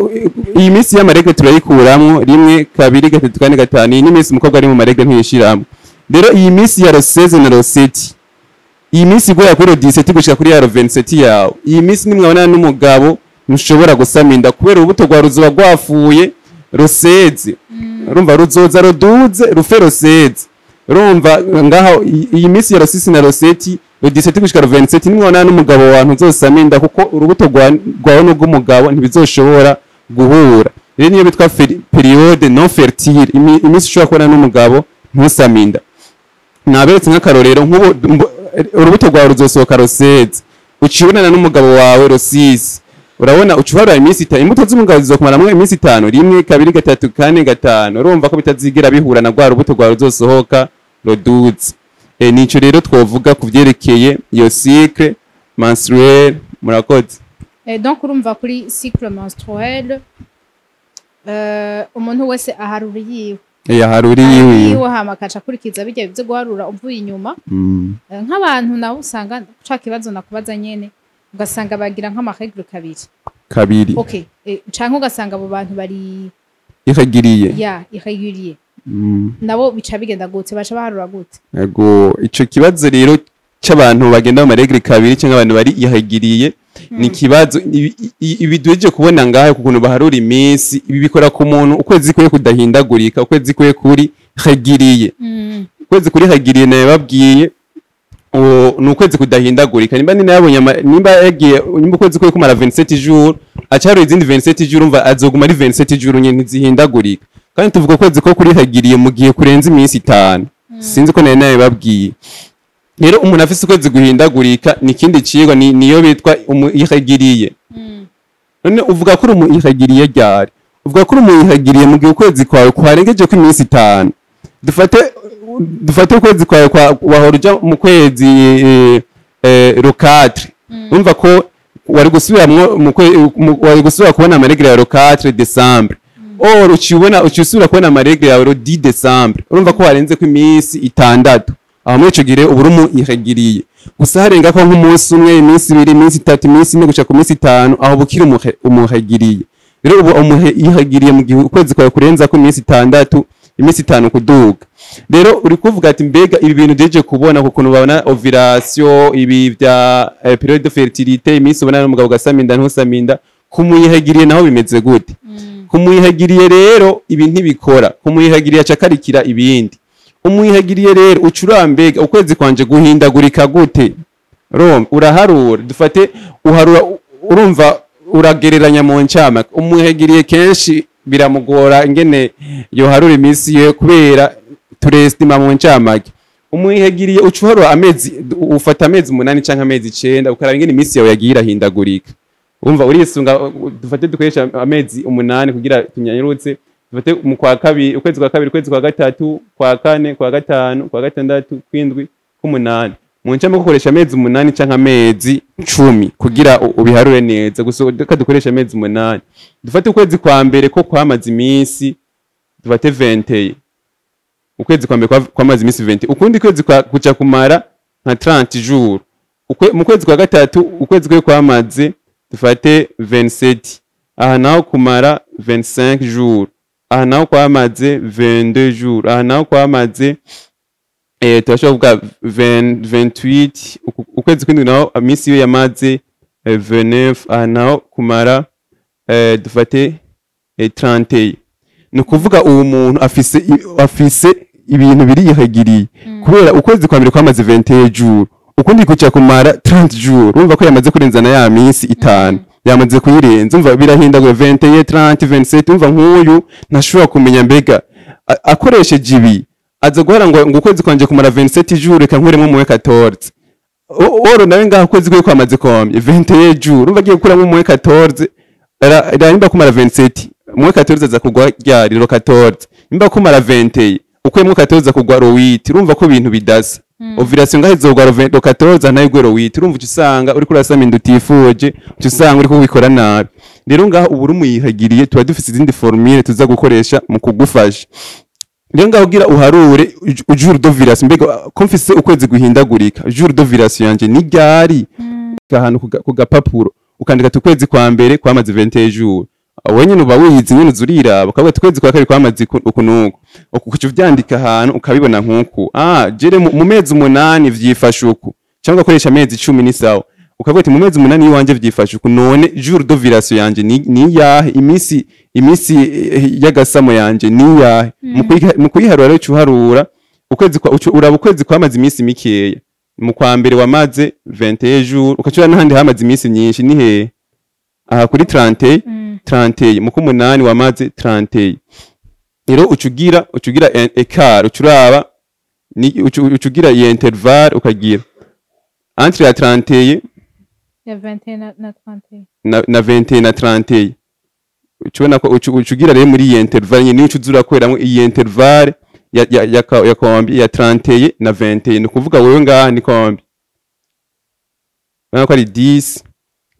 iyi minsi y'ama règles turayikuramwo: 1, 2, 3, 4, 5. Iyi ni iminsi umukobwa ari mu ma règles, ntiyishiramwo. Rero iyi minsi ya le 16 na le 7, iyi minsi guhera kuri le 17 gushika kuri ya le 27 yawe, iyi minsi nimwabonana n'umugabo ntushobora gusama inda, kubera urubuto rwawe ruzoba rwafuye le 16. Urumva, ruzoza le 12, rufe le 16. Urumva ngaho iyi minsi ya le 6 na le 7, le 17 gushika le 27, nimwabonana n'umugabo wawe ntuzosama inda, kuko urubuto rwawe n'urw'umugabo ntibizoshobora guhura. Rero niyo bitwa période non fertile, iminsi ushobora kubona n'umugabo ntusame inda. Naberetse nk'akarorero: nk'ubu urubuto rwawe ruzosohoka le 16, uciye ubonana n'umugabo wawe le 6. Urabona, uca uharura iminsi 5. Imbuto z'umugabo zizokumaramwo iminsi 5: 1, 2, 3, 4, 5. Urumva ko bitazigira bihura na rwa rubuto rwawe ruzosohoka le 12. Nico rero twovuga ku vyerekeye iyo cycle menstruel. Murakoze. Donc urumva, kuri cycle menstruel, umuntu wese aharura iyiwe. Yaharura iyiwe. Iyiwe, hama akaca akurikiza bijya byo guharura uvuye inyuma. Nk'abantu nabo usanga ca kibazo nakubaza nyene, ugasanga bagira nk'ama règles kabiri. Kabiri. Okay, canke ugasanga abo bantu bari irrégulier. Ya, irrégulier. Nabo bica bigenda gute? Baca baharura gute? Ego, ico kibazo rero c'abantu bagenda mu ma règles kabiri cyangwa abantu bari irrégulier ni ikibazo ibi duhejeje kubona ngaho ku kuntu baharura iminsi. Ibi bikora ku muntu ukwezi kwe kudahindagurika, ukwezi kwe kuri régulier. Ukwezi kuri régulier, nababwiye, uwo ni ukwezi kudahindagurika. Nimba nina yabonye nimba yagiye, nimba ukwezi kwe kumara 27 jours, acarura izindi 27 jours, umva azoguma ari 27 jours nyene, ntizihindagurika. Kandi tuvuga ukwezi ko kuri régulier mu gihe kurenza iminsi 5. Sinzi ko nari nabibabwiye. Rero umuntu afise ukwezi guhindagurika ni ikindi cigwa, niyo bitwa irrégulier. None uvuga ko uri umu irrégulier ryari? Uvuga ko uri umu irrégulier mu gihe ukwezi kwawe kwarengeje ko iminsi 5. Dufate ukwezi kwawe kwa wahora uja mu kwezi le 4. Urumva ko wari gusubiramwo wari gusubira kubona ama règles ya le 4 décembre. Or uciye ubona, uciye usubira kubona ama règles yawe le 10 décembre. Urumva ko warenze ko iminsi 6. Aho muri ico gihe uba uri umu irrégulier. Gusa harenga ko nk'umunsi umwe, iminsi 2, iminsi 3, iminsi 4 gushika ku minsi 5, aho bukiri umu régulier. Rero ubu umu irrégulier mu gihe ukwezi kwawe kurenza ko iminsi 6, iminsi 5 kuduga. Rero uri kuvuga ati: "Mbega ibi bintu jeje kubona ku kuntu babona ovulation, ibi vya période de fertilité, iminsi ubona n'umugabo ugasama inda, ntusama inda, ku mu irrégulier naho bimeze gute?" Ku mu irrégulier rero ibi ntibikora. Ku mu irrégulier aca akarikira ibindi. Umu irrégulier rero uca urambega ukwezi kwanje guhindagurika gute? Urumva, uraharura, dufate uharura, urumva uragereranya mu ncamake. Umu irrégulier kenshi Biramugora ingene yoharura iminsi ye, kubera turestima mu ncamake. Umu irrégulier uca uharura amezi, ufata amezi 8 canke amezi 9, ukaraba ingene iminsi yawe yagiye irahindagurika. Umva, urisunga, dufate dukoresha amezi 8 kugira tunyanyurutse. Dufate mu kwa kabiri, ukwezi kwa kabiri, ukwezi kwa gatatu, kwa kane, kwa gatanu, kwa gatandatu, kwindwi, k'umunani. Mu ncamake gukoresha amezi 8 canke amezi 10 kugira ubiharure neza. Gusa reka dukoresha amezi 8. Dufate ukwezi kwa mbere ko kwamaze iminsi, dufate 20. Ukwezi kwa mbere kwamaze iminsi 20, ukundi kwezi kwa kuca kumara nka 30 jours. Mu kwezi kwa gatatu, ukwezi kwe kwamaze, dufate 27, aha naho kumara 25 jours, aha naho kwamaze 22 jours, aha naho kwamaze turashobora kuvuga 20, 28. Ukwezi kwindwi naho iminsi yo yamaze 29, aha naho kumara dufate 30. Ni ukuvuga uwo muntu afise ibintu biri irrégulier, kubera ukwezi kwa mbere kwamaze 21 jours, ukundi kuca kumara 30 jours. Urumva ko yamaze kurenzana ya minsi 5, yamaze kuyirenza. Umva, birahindaguye: 21, 30, 27. Umva, nk'uyu ntashobora kumenya mbega akoresheje ibi aza guhora ngo ukwezi kwanje kumara 27 jours, reka nkuremo moins 14. Oro nawe ngaho ukwezi kwe kwamaze combien? 21 jours. Urumva agiye gukuramo moins 14, nimba kumara 27, moins 14 aza kugwa ryari? Le 14. Nimba kumara 21, ukuyemo 14 aza kugwa le 8. Urumva ko ibintu bidasa. Ovulation ngaho izogwa le 20, le 14 nayo igwe le 8. Urumva uca usanga uriko urasama inda utifuje, uca usanga uriko ubikora nabi. Rero ngaho ubu uri umu irrégulier, tuba dufise izindi formule tuza gukoresha mu kugufasha. Rero ngaho ugira uharure jour d'ovulation, mbega ko mfise ukwezi guhindagurika, jour d'ovulation yanje ni ryari? Ahantu ku gapapuro ukandika ati ukwezi kwa mbere kwamaze 21 jours. Wowe nyene uba wiyizi nyene, uza uriraba, ukavuga ati ukwezi kwa kabiri kwamaze uku nuku uku, uca uvyandika ahantu ukabibona nkuku: ah, jere mu mezi 8 vyifashe uku, cyangwa ugakoresha amezi 10 ni sawa. Ukavuga ati mu mezi 8 y'iwanje vyifashe uku, none jour d'ovulation yanje ni yahe? Iminsi y'agasamo yanje ni yahe? Mu kuyiharura rero, uca uharura ukwezi kwa uraba ukwezi kwamaze iminsi mikeya. Mu kwa mbere wamaze 21 jours, ukacura n'ahandi hamaze iminsi myinshi. Ni hehe? Aha kuri 30. 31. Mu k'umunani wamaze 31. Rero ucugira écart, ucuraba ni ucugira iyi intervalle, ukagira entre ya 31 Ya 21 na 31. Na 21 na 31. Ucubona ko ucugira rero muri iyi intervalle nyene, nico uzurakoreramwo iyi intervalle ya combien? Ya 31 na 21. Ni ukuvuga wewe ngaha ni combien? Urabona ko ari 10.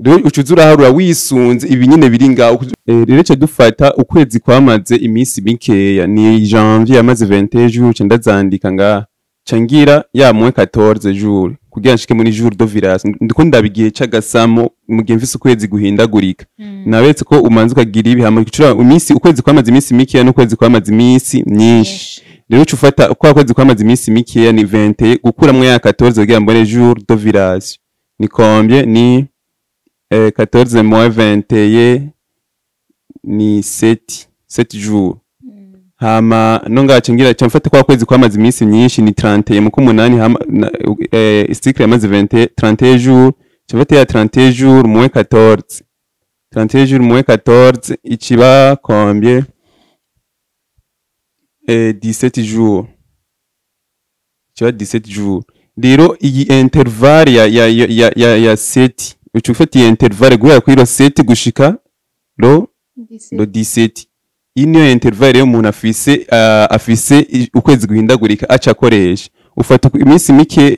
Rero uca uraharura wisunze ibi nyene biri ngaho. Rero ca dufata ukwezi kwamaze iminsi mikeya, ni janvier yamaze 21 jours, ca ndazandika ngaha, ca ngira ya moins 14 jours kugira nshike muri jour d'ovulation. Ndiko ndaba igihe c'agasamo mu gihe mfise ukwezi guhindagurika. Nabetse ko umanza ukagira ibi, hama ucura iminsi, ukwezi kwamaze iminsi mikeya n'ukwezi kwamaze iminsi myinshi. Rero uca ufata kwa kwezi kwamaze iminsi mikeya, ni 21, gukuramwo ya 14 kugira mbone jour d'ovulation ni combien? Ni 14 moins 21 ni 7 jours. Hama no ngaca ngira ca mfata kwa kwezi kwamaze iminsi myinshi, ni 31 mu k'umunani, hama cycle yamaze 20, 31 jours. Ca mfata ya 31 jours moins 14. 31 jours moins 14 ikiba combien? 17 jours, kiba 17 jours. Rero iyi intervalle ya 7, uca ufata iyi intervalle guhera kuri le 7 gushika le 17. Iyi niyo intervalle rero umuntu afise ukwezi guhindagurika aca akoresha. Ufata iminsi mike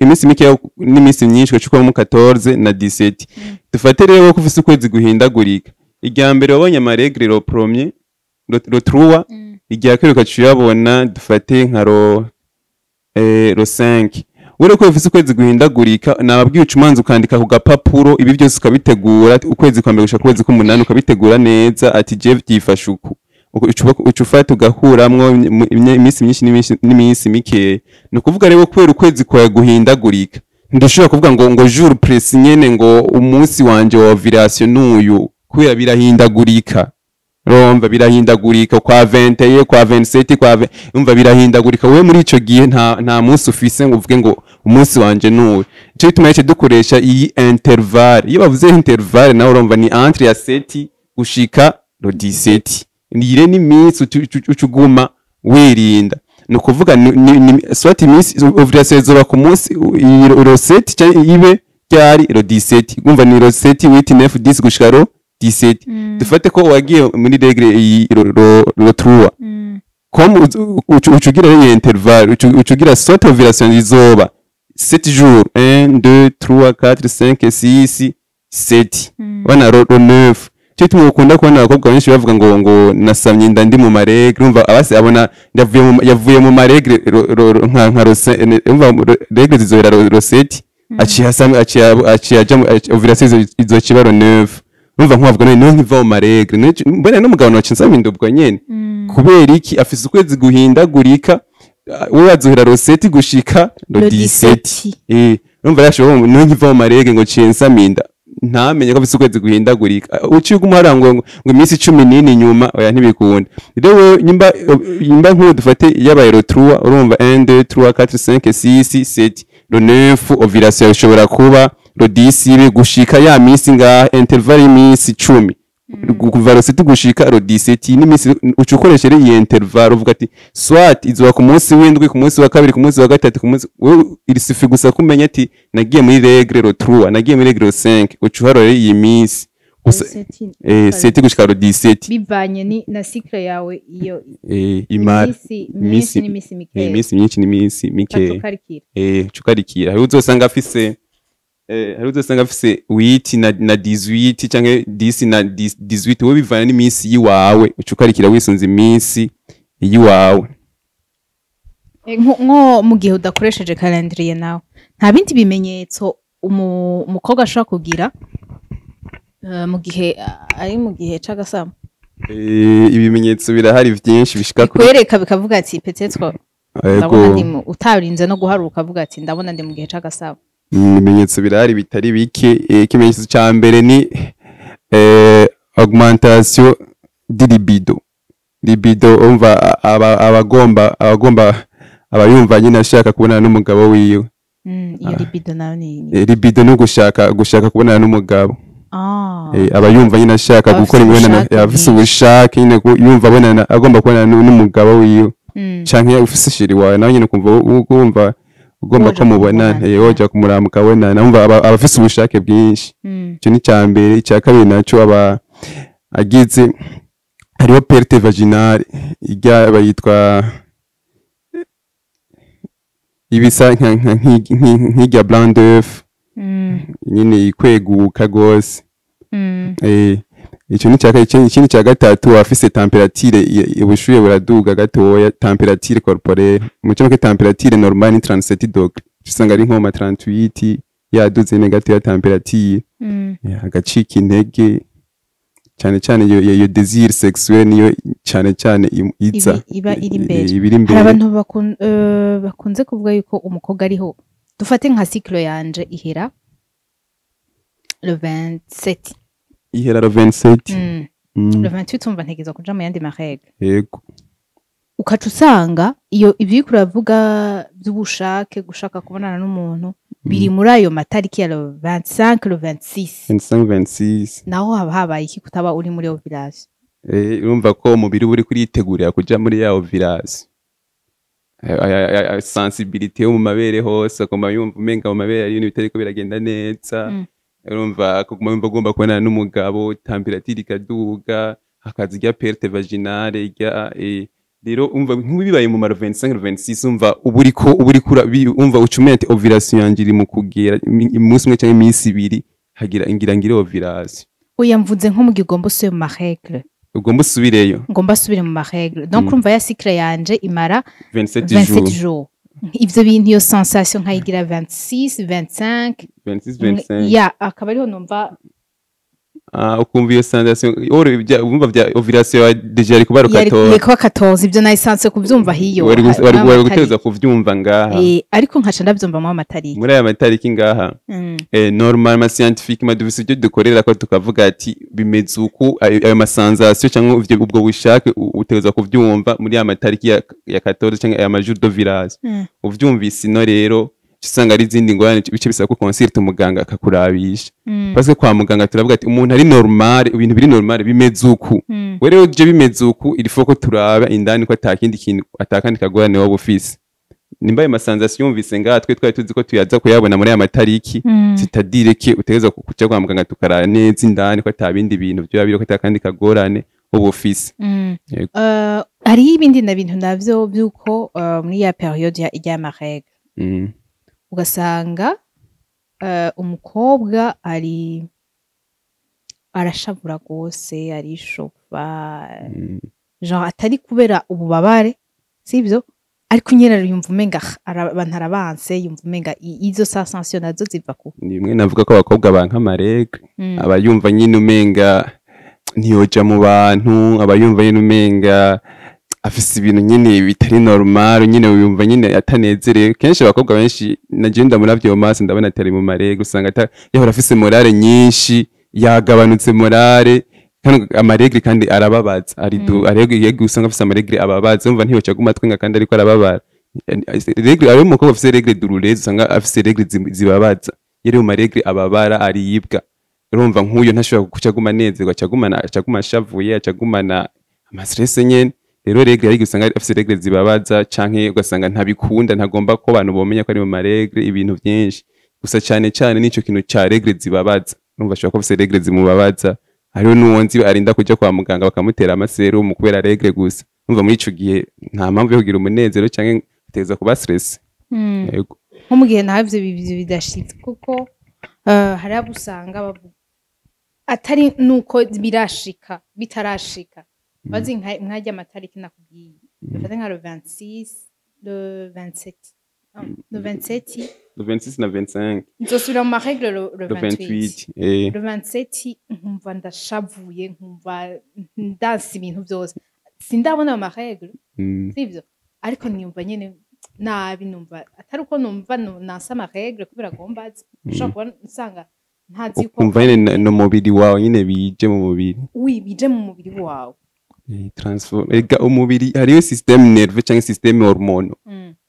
n'iminsi myinshi, ugaca 14 na 17. Dufate rero ko ufise ukwezi guhindagurika, irya mbere wabonye ama règles le premier, le 3, irya kabiri ugaca uyabona, dufate nka le 5. Ure ko ufise ukwezi guhindagurika, nababwiye, uca umanza ukandika ku gapapuro ibi byose, ukabitegura, ukwezi kwa mbere gushika ku kwezi k'umunani, ukabitegura neza ati je vyifashe uku. Uca ufata ugakuramwo iminsi myinshi n'iminsi mikeya. Ni ukuvuga rero, kubera ukwezi kwawe guhindagurika, ntidushobora kuvuga ngo jour précis nyene, ngo umunsi wanje wa ovulation n'uyu, kubera birahindagurika. Urumva birahindagurika kwa 21, kwa 27, kwa 20, umva birahindagurika. Wewe muri ico gihe nta munsi ufise ngo uvuge ngo umunsi wanje nuyu. Ico gituma yace dukoresha iyi intervalle. Iyo bavuze intervalle nawe urumva ni entre ya 7 gushika le 17. Nire n'iminsi ucuguma wirinda. Ni ukuvuga soit iminsi ovulation izoba ku munsi le 7 canke ibe ryari le 17. Umva, ni le 7, 8, 9, 10 gushika le 17. Dufate ko wagiye muri règle iyi le 3, comme ucugira rero intervalle, ucugira soit ovulation izoba 7 jours, 1, 2, 3, 4, 5, 6, 7, bana le 9. Cyo gituma ukunda kubona abakobwa benshi bavuga ngo nasamye inda ndi mu ma règles. Urumva, abase abona yavuye mu ma règles nka umva, règles zizohera le 7, aciye asame, aciye aja ovulation izociba le 9. Urumva, nkubavuga none nkiva mu ma règles mbona n'umugabo noca nsama inda ubwo nyene. Kubera iki? Afise ukwezi guhindagurika. We azohera le 7 gushika le Le 17. 17. Urumva yashobora none nkiva mu ma règles ngo ciye nsama inda, ntamenye ko afise ukwezi guhindagurika. Uciye uguma hariya ngo iminsi 14 inyuma, oya, ntibikunda. Rero wewe nyimba nk'ubu dufate yabaye le 3, urumva, 1, 2, 3, 4, 5, 6, 7, le 9 ovulation ishobora kuba, le 10 ibe, gushika ya minsi ngaha, intervalle y'iminsi 10, kuva le 7 gushika le 17 n'iminsi. Uca ukoresha rero iyi intervalle, uvuga ati soit izoba ku munsi w'indwi, ku munsi wa kabiri, ku munsi wa gatatu, ku munsi. Wewe il suffit gusa kumenya ati nagiye muri règle le 3, nagiye muri règle le 5, uca uharura rero iyi minsi gusa, 7 gushika le 17. Bivanye ni na cycle yawe iyo imara iminsi myinshi n'iminsi mikeya. Iminsi myinshi n'iminsi mikeya. Ukarikira. Ukarikira. Hari uzosanga afise 8 na 18 canke 10 na 10 18. Wowe bivana n'iminsi yiwawe, uca ukarikira wisunze iminsi yiwawe. Nko mu gihe udakoresheje calendrier nawe, nta bindi bimenyetso umukobwa ashobora kugira mu gihe ari mu gihe c'agasamo? Ibimenyetso birahari vyinshi bishika kuri Bikwereka, bikavuga ati peut-être ndabona ndi utarinze no guharuka, ukavuga ati ndabona ndi mu gihe c'agasamo. Ibimenyetso birahari bitari bike. Ikimenyetso ca mbere ni augmentation de libido. Libido, umva, abagomba aba yumva nyine ashaka kubonana n'umugabo wiwe. Iyo libido nayo ni Libido ni gushaka kubonana n'umugabo. Aba yumva nyine ashaka Aba gukora afise imibonano. ubushake Afise bwinshi. ubushake nyine, yumva abonana, agomba kubonana n'umugabo wiwe, canke ufise chéri wawe nawe nyine ukumva wumva ugomba Woja ko mubonana. kumubonana. Woja kumuraba mukabonana, umva, aba afise ubushake bwinshi. Icyo ni icya mbere. Icya kabiri naco, aba agize, hariho perte vaginale ijya bayitwa ibisa nk'irya blanc d'œuf, nyine ikweguka gose. Icyo ni icya kabiri. Ikindi cya gatatu, afise température, ubushuhe buraduga gatoya, température corporelle. Mu cyo température normale ni 37 degrés, usanga ari nko ma 38, yaduze ne gatoya température. Agacika intege cyane cyane. Iyo désir sexuel niyo cyane cyane iza Iba iri imbere. Iba iri Hari imbere. abantu bakunze kuvuga yuko umukobwa ariho, dufate nka cycle yanje ihera le 27. Ihera le 27. Le 28 umva ntegerezwa kuja mu yandi ma règles. Ukaca usanga iyo ibyo uriko uravuga by'ubushake, gushaka kubonana n'umuntu, biri muri ayo matariki ya le 25, le 26. 25, 26. Naho haba habaye iki kutaba uri muri ovulation? Urumva ko umubiri uba uri kuritegurira kuja muri ya ovulation. Sensibilité yo mu mabere hose, akaguma yumva umenga mu mabere hari ibintu bitariko biragenda neza. Urumva, akaguma yumva agomba kubonana n'umugabo, température ikaduga, hakaza irya perte vaginale irya. Rero umva, nk'ibibaye mu maro 25, 26, umva uba uriko umva uca umenya ati ovulation yanje iri mu kugera, umunsi umwe canke iminsi ibiri hagira ngira ngire ovulation. Oya, mvuze nko mu gihe ugomba usubire mu ma règles. Ugomba usubireyo. Ngomba asubire mu ma règles, donc urumva ya cycle yanje imara 27 27 jours. jours. Ivyo bintu, iyo sensation nkayigira 26, 25. 26, 25. Ya, akaba ariho numva. Ah, ukumva iyo sensation oro umva bya ovulation yawe déjà yari kuba Yari 14. kuba 14. Ivyo nayisanzwe kuvyumva hiyo Wari n'amatariki. gutegerezwa kuvyumva ngaha. Ariko nkaca ndavyumva mu amatariki. Muri aya matariki ngaha. Normalement, scientifiquement, dufise ibyo dukorera ko tukavuga ati bimeze uku, ayo ma sensations cyangwa ubwo bushake utegerezwa kuvyumva muri ya matariki ya 14 cyangwa aya ma jours d'ovulation. Uvyumvise ino rero Usanga ari izindi ngorane, bice bisaba ko consulte umuganga akakurabisha, parce que kwa muganga turavuga ati umuntu ari normal, ibintu biri normal bimeze uku. We rero je bimeze uku, il faut ko turaba indani ko atakindi kintu, atakandi kagorane waba ufise. Nimba ayo ma sensations yumvise ngaha, twe twari tuzi ko tuyaza kuyabona muri aya matariki, c'est-à-dire que utegerezwa kuja kwa muganga tukaraba neza indani ko atabindi bintu vyoba biriko, atakandi kagorane uba ufise. Yego. Hariho ibindi na bintu navyo vy'uko muri ya période y'ama règles ugasanga umukobwa ari arashavura gose, arishofa, genre atari kubera ububabare, sivyo, ariko nyene yumva umenga abantu arabanse, yumva umenga izo sensation nazo ziva ku Ni bimwe navuga ko abakobwa banka ama règles. Aba yumva nyine umenga ntiyoja mu bantu, aba yumva nyine umenga afise ibintu nyine bitari normal, nyine yumva nyine atanezerewe. Kenshi abakobwa benshi naje ndamuravye mu maso ndabona atari mu ma règles, usanga yahora afise morale nyinshi, yagabanutse morale. Kandi ama règles kandi arababaza, ari du a règles yego, usanga afise ama règles ababaza, umva ntiyoca aguma twenga kandi ariko arababara. Règles, ari umukobwa afise règles douloureuses, usanga afise règles zibabaza, yari mu ma règles ababara, aribwa. Urumva nk'uyo ntashobora kuca aguma anezerwa, aca aguma ashavuye, aca agumana ama stress nyene. Rero règles ariko usanga afise règles zibabaza, canke ugasanga ntabikunda, ntagomba ko abantu bomenya ko ari mu ma règles, ibintu vyinshi. Gusa cane cane nico kintu ca règles zibabaza, urumva ashobora kuba afise règles zimubabaza. Hariho n'uwo nzi arinda kuja kwa muganga bakamutera amaserumu kubera règles gusa. Urumva muri ico gihe nta mpamvu yo kugira umunezero, canke ategerezwa kuba stress. Yego. Nko mu gihe ntabyo bidashitse, kuko hari abo usanga bavuga atari nuko birashika, bitarashika, bazi nkarya amatariki nakubwiye, dufate nka le 26, le 27, non, le 27. Le 26 na 25. Nzosubira mu ma règles le Le 28. 28, eh. Le 27 nkumva ndashavuye, nkumva ndanse ibintu byose, sindabona ayo ma règles, sivyo, ariko niyumva nyene nabi, numva atari uko numva nanse ama règles kubera agomba azi, ushobora kuba nsanga ntazi ko Ukumva nyene no mubiri wawe nyene bije mu mubiri. Oui, bije mu mubiri wawe. Transform ega umubiri, hariyo système nerveux canke système hormone,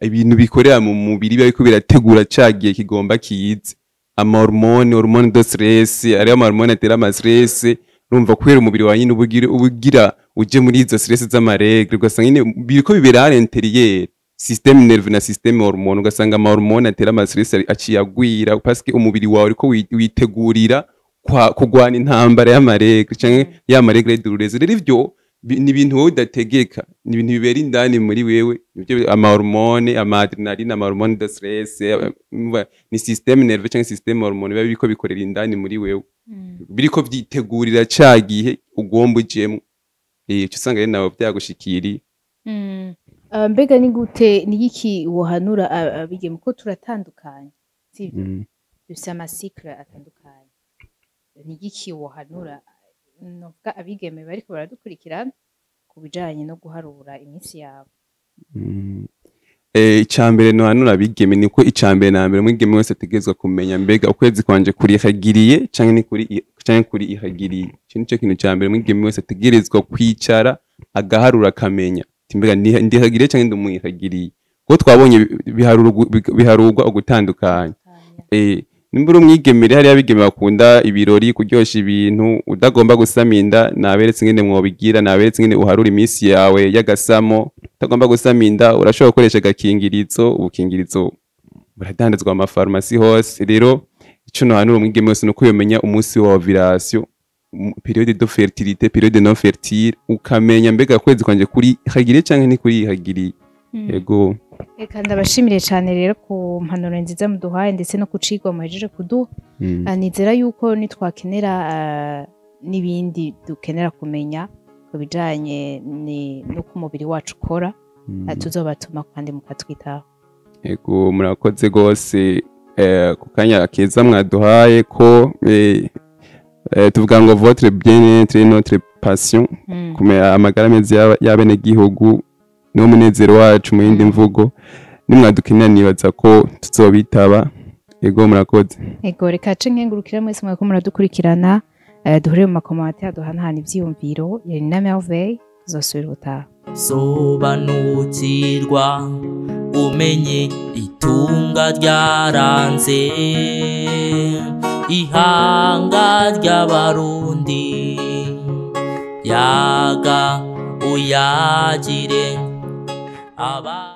ibintu bikorera mu mubiri biba biriko birategura ca gihe kigomba kize. Ama hormone, hormone de stress, hariyo ama hormone atera ama stress. Urumva kubera umubiri wawe nyine ubugira uje muri izo stress z'ama règles, ugasanga nyine biriko bibera à l'intérieur, système nerveux na système hormone, ugasanga ama hormone atera ama stress aciye agwira, parce que umubiri wawe uriko witegurira kugwana intambara y'ama règles canke y'ama règles douloureuses. Rero ivyo ni ibintu wowe udategeka, ni ibintu bibera indani muri wewe, nivyo ama hormone, ama adrénaline, ama hormone de stress, umva, ni système nerveux canke système hormone biba biriko bikorera indani muri wewe, biriko vyitegurira ca gihe ugomba ujemwo. Uca usanga rero nawe vyagushikiriye. Mbega ni gute, ni iki wohanura abigeme, ko turatandukanye, sivyo? Dufise ama cycles atandukanye. Ni igiki wohanura, novuga abigeme bariko baradukurikirana, ku bijanye no guharura iminsi yabo? Icambere nohanura abigeme ni uko icambere na mbere umwigeme wese ategerezwa kumenya mbega ukwezi kwanje kurihagiriye canke ni kuri canke kuri ihagiriye. Ico nico kintu ca mbere umwigeme wese ategerezwa kwicara agaharura, akamenya ati mbega ndihagiriye canke ndumwihagiriye, kuko twabonye biharurwa ugutandukanya. Nimba uri umwigeme, hariyo abigeme bakunda ibirori, kuryosha ibintu, udagomba gusama inda, naberetse ingene mwobigira, naberetse ingene uharura iminsi yawe y'agasamo. Utagomba gusama inda, urashobora gukoresha agakingirizo. Ubukingirizo buradandazwa mu mafarumasi hose. Rero ico nohanura umwigeme wese nuko yomenya umunsi wa ovulation, période de fertilité, période non fertile, ukamenya mbega kwezi kwanje kuri hagiriye canke ntikuri hagiriye. Yego. Reka ndabashimire cyane rero ku mpanuro nziza muduhaye, ndetse no ku cigwa muhejeje kuduha. Nizera yuko nitwakenera n'ibindi dukenera kumenya ku bijanye n'uko umubiri wacu ukora, tuzobatuma kandi mukatwitaho. Ego, murakoze gose ku kanya keza mwaduhaye ko tuvuga ngo votre bien-être est notre passion. Kumenya amagara meza y'abenegihugu niwo munezero wacu. Mu yindi mvugo, nimwadukenera nibaza ko tuzobitaba. Ego, murakoze. Ego, reka ce nkengurukira mwese mwariko muradukurikirana, duhurire mu ma commentaires, duhanahana ivyiyumviro. Yari na Merveille, tuzosubira ubutaha. Sobanukirwa. Umenye itunga ryaranze ihanga ry'Abarundi. Yaga uyagire aba.